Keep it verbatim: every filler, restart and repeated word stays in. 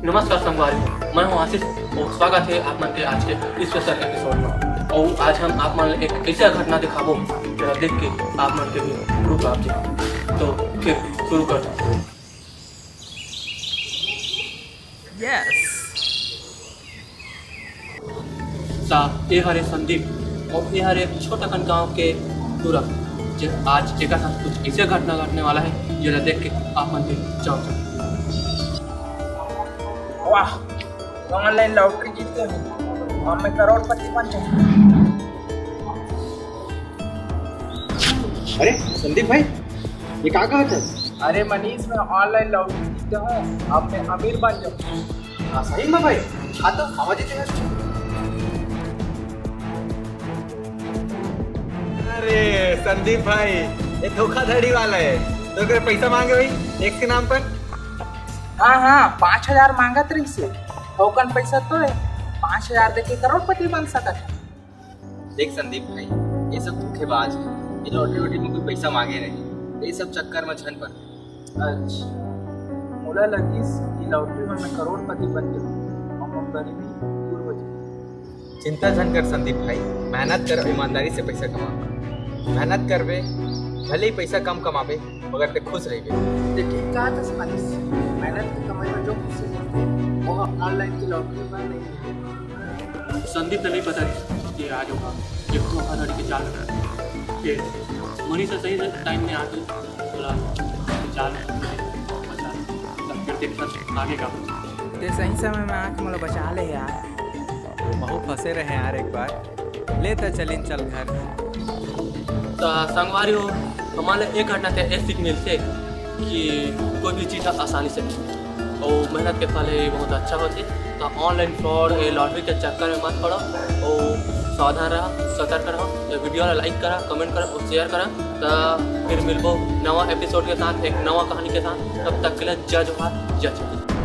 नमस्कार संगवारी, मैं हूं आशीष और स्वागत है आप मन के आज के स्पेशल एपिसोड में। और आज हम आप मन ला एक ऐसा घटना दिखाबो, जेला देख के आप मन के भी रुक आप जाए। तो फिर शुरू करते हैं। यस। ता ए हरे संदीप और ए हरे छोटा कन गांव के टूरा, जे आज एकर साथ कुछ ऐसे घटना घटने वाला है, जेला देख के आप मन भी चौंक जाओ। वाह, ऑनलाइन लॉटरी जीत गए हूँ, अब मैं करोड़पति बन जाऊँ। अरे संदीप भाई, ये का कहत है? अरे मनीष, मैं ऑनलाइन लॉटरी जीते हूँ, अब मैं अमीर बन जाऊँ। हाँ, सही में भाई, हाँ तो हवा जीते हैं। अरे संदीप भाई, ये धोखाधड़ी वाला है। तो अगर पैसा मांगे भाई टैक्स के नाम पर। हाँ हाँ, पाँच हजार मांगत रहिसे, थोकन पैसा तो है, पाँच हजार देके करोड़पति बन सकत है। देख संदीप भाई, ये सब धोखेबाज है। ये लॉटरी वॉटरी में कोई पैसा मांगे नहीं, ये सब चक्कर में झन पर। अच्छा, मोला लगिस कि लॉटरी में मैं करोड़पति बन जाऊँ और गरीबी दूर हो जाए। चिंता झन कर संदीप भाई, मेहनत कर, ईमानदारी से पैसा कमा। मेहनत करबे, भले ही पैसा कम कमाबे, मगर ते खुश रहिबे। ते ठीक कहा था मनीष, मेहनत के कमाई में जो खुशी मिलती है, वो ऑनलाइन की लॉटरी में नहीं मिलती। संदीप ने नहीं पता कि आज होगा, ये धोखाधड़ी के जाल में। फिर मनीष सही टाइम में आके बोला, जाल में बचा, तब फिर देखा आगे का। ते सही समय में आके मोला बचा ले यार। महू फंसे रहे यार एक बार। ले त चलिन चल घर। त संगवारी हो, हमन ला एक घटना से ये सीख मिलथे कि कोई भी चीज ह आसानी से नहीं, और मेहनत के फल ये बहुत अच्छा होथे। त ऑनलाइन फ्रॉड, ये लॉटरी के चक्कर में मत पड़ो, और सावधान रहा, सतर्क रहो। ये वीडियो ला लाइक करा, कमेंट करा और शेयर करा। त फिर मिलबो नवा एपिसोड के साथ, एक नवा कहानी के साथ। तब तक के लिए जय जोहार, जय छत्तीसगढ़।